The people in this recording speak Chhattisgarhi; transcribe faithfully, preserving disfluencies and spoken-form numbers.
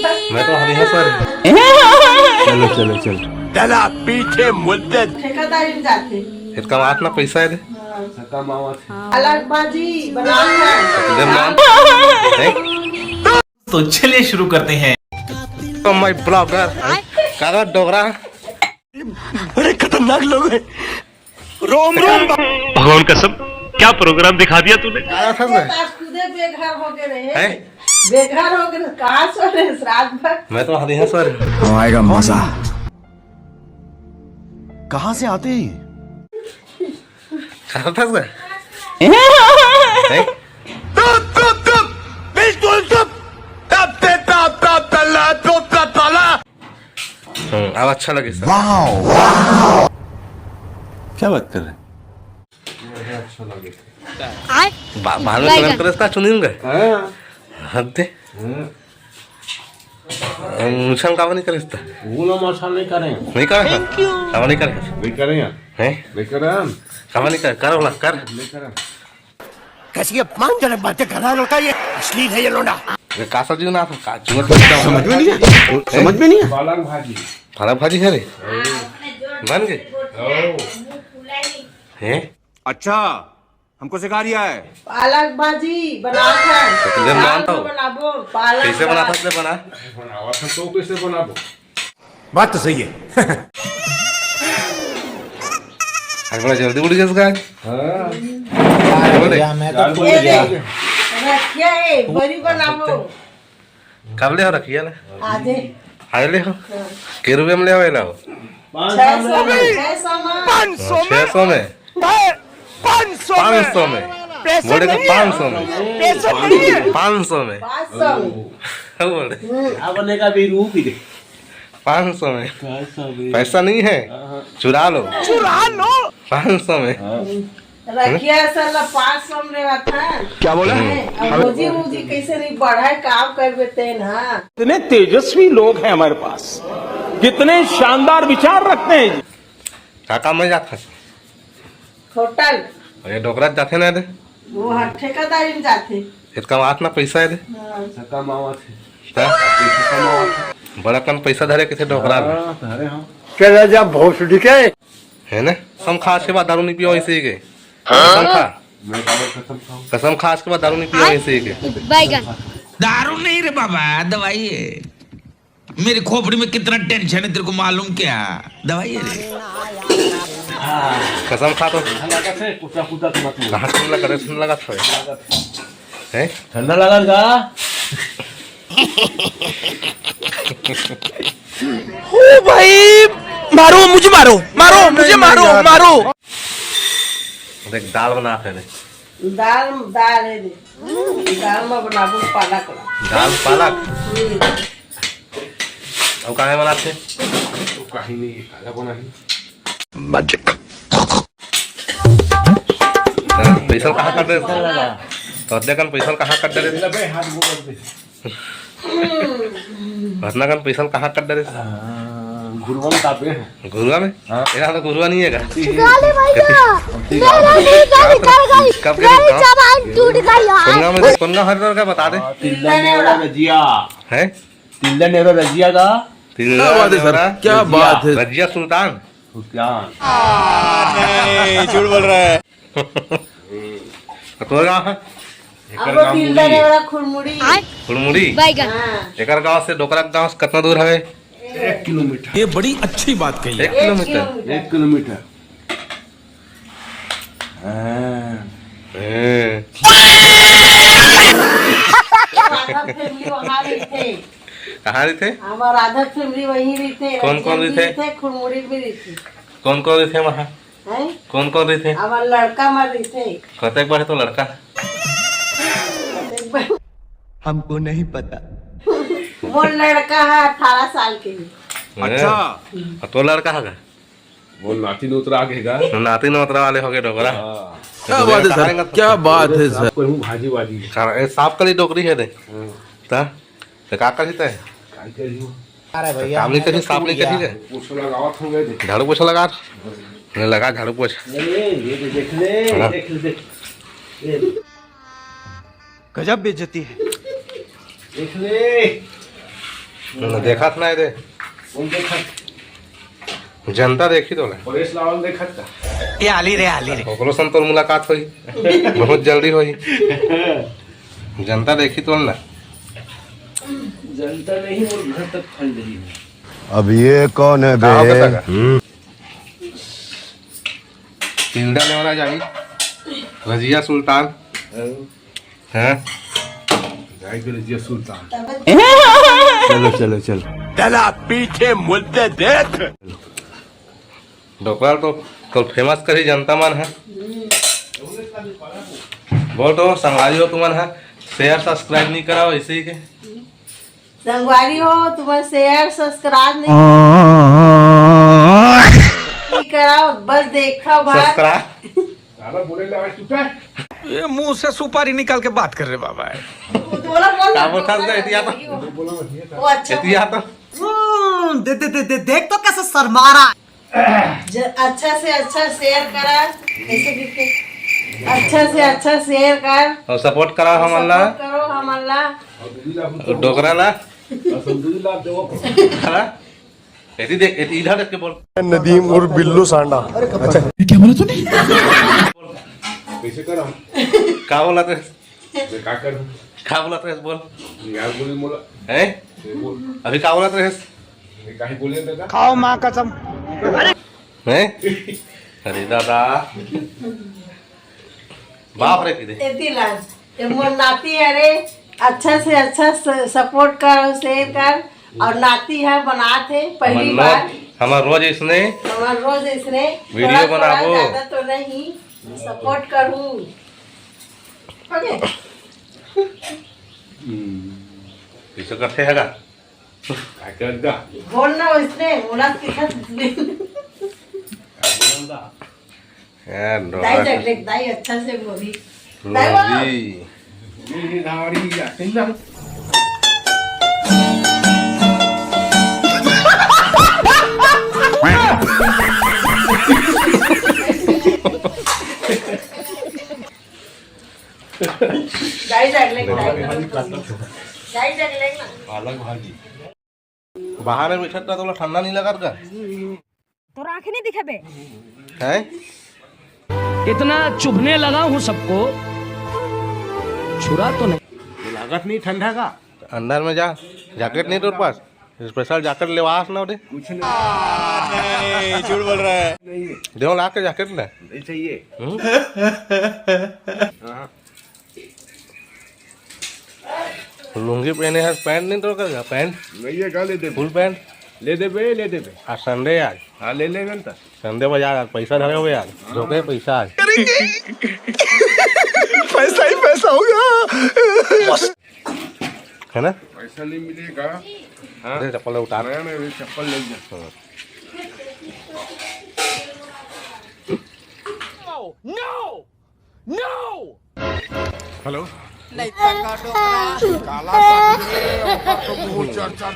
मैं तो हरी हंस रही। चलो, चलो, चलो। चला पीछे मुद्दत। ठेकेदारी में जाते। इतना बात ना पैसा है दे। हाँ। कमावत है। अलग बाजी बनावत है। दे मान। हैं? तो चलिए शुरू करते हैं। तो my blogger। काका डोगरा। बड़े खतरनाक लोग हैं। रोम रोम। भगवान कसम, क्या प्रोग्राम दिखा दिया तूने। काका था ना। आज खुदे बेघर हो गए रहे। हैं? बेघर हो गए, कहाँ सो रहे रात भर? मैं तो हरी हंस रही। आएगा मजा। कहाँ से आते हैं ये? काका था ना। हैं? चुप, चुप, चुप। बिल्कुल चुप। तब से तब, तब तल्ला, तब तब तल्ला। हम्म, अब अच्छा लगे सर। वाओ। क्या बात कर रहे हैं? अच्छा लगे। बा-, बाहर में बैगन। कमेंट करे इसका चुनिंग है। हाँ। हद दे। हाँ। मुछन काबर नहीं करे इसका? वो ना माछा नहीं करे। नहीं करे? Thank you। काबर नहीं करे? नहीं करे। हैं? नहीं करे। काबर नहीं करे? कर वाला, कर। नहीं करे। कैसी अपमानजनक बातें कर रहा है लड़का ये। अश्लील है ये लोंडा। ये का सब्जी बना था? का चुना समझ में नहीं आया। समझ में नहीं आया। पालक भाजी। पालक भाजी है रे? बन गए? हैं? अच्छा, हमको सिखा रिया है। पालक भाजी बनावत है। तो तुझे बनाता हो? बनाबो, पालक कैसे बनाता भाजी। है? बना। बनावत है तो कैसे बनाबो? बात तो सही है। आज बड़ा जल्दी उठ गया इसका आज। हाँ। बोले। भैया, मैं तो भूल ये गया। देख, रखिया है, बड़ी बनाबो। कब ले हो रखिया ना? आजे। आज ले हो? हाँ। के रुपये में ले हो, ले हो? छह सौ में, छह सौ में। पाँच सौ में। छह सौ में? पाँच सौ में। पाँच सौ में। प्रेशर बोले कि नहीं है। पाँच सौ में। प्रेशर नहीं है। पाँच सौ में। पाँच सौ में। क्या बोल रहे? हम्म। अब बनेगा भी रूप ही दे। पाँच सौ में। पाँच सौ में। पैसा नहीं है? हाँ, हाँ। चुरा लो। चुरा लो। पाँच सौ में। हाँ। रखिया साला पाँच सौ में रहता है। क्या बोला? हैं? अब मुझे, मुझे कैसे नहीं बढ़ा है, काम कर देते हैं ना। इतने तेजस्वी लोग हैं हमारे पास, कितने शानदार विचार रखते हैं। का काम में जात हस? होटल। अरे डोकरा जाथे ना रे। वो हाँ, ठेकेदारी में जाथे। इतना बात ना पैसा है रे। हाँ। कमावत है। हाँ? पैसा कमावत है। बड़ा कन पैसा धरे किसे डोकरा में। हाँ, धरे हम। चला जा भोसड़ी के। है ना? कसम खा, आज के बाद दारू नहीं पियो ऐसे ही के। कसम खा। मैं काबर कसम खाऊं? कसम खा, आज के बाद दारू नहीं पियो ऐसे ही के। बैगन। दारू नहीं रे बाबा, दवाई है। मेरी खोपड़ी में कितना टेंशन है, तेरे को मालूम क्या? दवाई है रे। कसम खा तो। ठंडा लगा से, कुत्ता, कुत्ता तो मत बोल। कहाँ ठंडा लगा, ठंडा लगा था? हैं? ठंडा लगा का? ओ भाई, मारो मुझे, मारो, मारो मुझे, मारो, मारो। देख, दाल बना के दे। दाल, दाल है दे। दाल में बनाबो पालक ला। दाल पालक? हम्म। अब काहे बनाथे? तो कहीं नहीं, खाना बनाही। मैजिक। पैसा कहाँ काट रहे? तो देखन पैसा कहाँ काट रहे? ले बे, हाथ गोड़ दे। भटना कन पैसा कहाँ काट रहे? हाँ, गुरुआ में कापे हैं। गुरुआ में? हाँ। यहाँ तो गुरुआ नहीं है का? गाली भैया, मेरा मुंह का निकल गई, कब मेरी गिरा? जबान टूट गई यार। कौन गाँव में, कौन गाँव हर का बता दे? हाँ, तिल्ला नेवरा रजिया। हैं? तिल्ला नेवरा रजिया का? तिल्ला क्या बात है सर? नेवरा क्या रजिया। बात है? रजिया सुल्तान। सुल्तान। नहीं, झूठ बोल रहा है। तो तोर गाँव है? अब वो तिल्ला नेवरा खुड़मुड़ी। खुड़मुड़ी? बैगन। हाँ। एकर गाँव से डोकरा गाँव से कितना दूर हवे? एक किलोमीटर। ये बड़ी अच्छी बात कही है। एक एक किलोमीटर। किलोमीटर। एक किलोमीटर। हाँ। हैं। आधा फैमिली वहाँ रहिथे। कहाँ रहिथे? हमार आधा फैमिली वहीं रहिथे। कौन कौन रजिया भी रहिथे? रहिथे, खुड़मुड़ी भी रहिथे। कौन कौन रहिथे वहाँ? हैं? कौन कौन रहिथे? हमार लड़का मर रहिथे। कतेक बार है तो लड़का? कतेक बार? हमको नहीं पता। वो लड़का है अठारह साल के ही। अच्छा। हैं? और तो लड़का है का? वो नाती नोतरा आगे गा। नाती नोतरा वाले हो गए डोकरा। हाँ। क्या बात है सर, क्या बात है सर। कोई हूँ भाजी वाजी। सारा, ए, सांप कली डोकरी है दे। हाँ। ता? तो का करी तै? का करी हो? अरे भैया, काम नहीं करी, साफ नहीं करी रे। पोछा लगावत हो गए दे। झाड़ू पोछा लगा। नहीं लगा झाड़ू पोछा। ए, ये तो देख ले, हाँ। देख ले, देख। ये। गजब बेइज्जती है। देख ले। न देखत ना दे। कौन देखत? जनता देखी तोला। परेश रावल देखत का? ये आली रे, आली रे। ओकरो संग तोर मुलाकात होही। बहुत जल्दी होही। जनता देखी तोला ना। जनता नहीं, मोर घर तक फैल रही है। अब ये कौन है का होगे बे? सगा? हम्म। तिल्दा लेवना जाही। रजिया सुल्तान। हाँ। हैं? जाए के रजिया सुल्तान। चलो, चलो, चलो। चला पीछे मुद्दे देख। डोकरा तो, तो फेमस करी जनता मन है। बोल तो संगवारी हो तुमन है, शेयर सब्सक्राइब नहीं कराओ ऐसे ही के। संगवारी हो, तुमन शेयर सब्सक्राइब नहीं, नहीं कराओ, बस देखा बात। सब्सक्राइब। साला बोले ले आज चुप है। ये मुंह से सुपारी निकाल के बात कर रहे बाबा है। वो तो बोला, बोल का ना, बोलता बोल है, ना, एतिया तो? वो अच्छा एतिया बोला। तो? हम्म, दे, दे, दे, दे, देख तो कैसे शर्मा रहा है। ज-, अच्छा से अच्छा शेयर करा, ऐसे करके अच्छा से अच्छा शेयर कर, और सपोर्ट करा हमन ला। सपोर्ट करो हमन ला। और डोकरा ला। और संतुली ला दो। हाँ? एती देख, एती इधर देख के बोल। नदीम उर्फ बिल्लू सांडा। अच्छा। ये क्या बोला तूने? कैसे करा? का बोला तू? मैं का करूं? का बोला तू? बोल। यार बोले मोला। हैं? ये बोल। अभी का बोला तू? मैं काहे बोले दादा? खाओ माँ कसम। हैं? अरे दादा। बाप रे, किदे? एती लाज। ये मोर नाती है रे, अच्छा से अच्छा स-, सपोर्ट कर और शेयर कर। और नाती है, बनात है पहली हमर बार। रोज, हमर रोज इसने हमर रोज इसने वीडियो थोड़ा, थोड़ा बनाबो। ज्यादा तो नहीं, सपोर्ट करूँ। ओके। हम्म। कैसे करते हैगा? का करता? बोल ना, इसने बोला कि था। का बोलता? ए, दाई डोरा। जगले, दाई अच्छा से बोली। दाई बोल। रोजी। ये धावरी या, किंदा? दाई जगले, दाई जगले। दाई जगले ना। पालक भाजी। बाहर में बैठत रहा, तोला ठंडा नहीं लगत का? तोर आँखें नहीं दिखे बे? हैं? इतना चुभने लगा हूँ सबको, छुरा तो नहीं। लागत नहीं ठंडा का? अंदर में जा, जैकेट नहीं तोर पास? स्पेशल जैकेट लेवा आस ना दे। कुछ नहीं। नहीं, झूठ बोल रहा है। नहीं है। देव ला के जैकेट ले। नहीं चाहिए। हम्म? हाँ। लुंगी पहने है, पैंट नहीं तो कर पैंट? नहीं है, का ले दे? फुल पैंट? ले दे बे, ले दे बे। आज संडे आज। हाँ, ले ले ना। संडे बाजार आज, पैसा धरे हुए यार। जो के पैसा आज। पैसा ही पैसा होगा। है ना? पैसा नहीं मिलेगा। हाँ? अरे चप्पल उतार। नहीं, नहीं, चप्पल ले जा। हाँ। No! No! हेलो। नहीं पका डोकरा। काला साथी रे, ओकर तो बहुत चर्चा।